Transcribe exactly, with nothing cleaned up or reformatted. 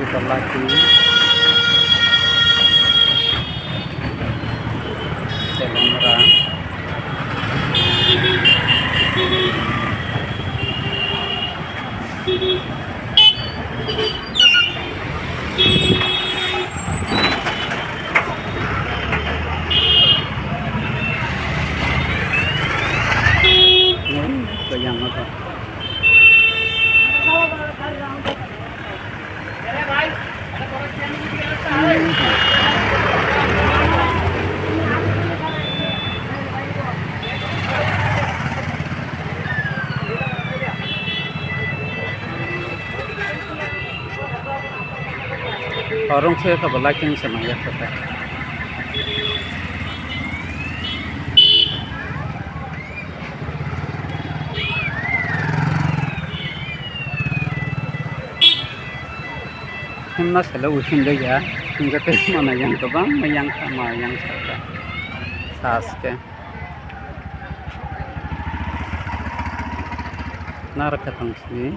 Balaki, Telengra. Yang apa? Orang saya tak berlaki sama ya kata. Himna selo usin de ya, hingke tei mana yang kobang ma yang kha ma yang sa kha. Sas ke. Nara kha tang sini.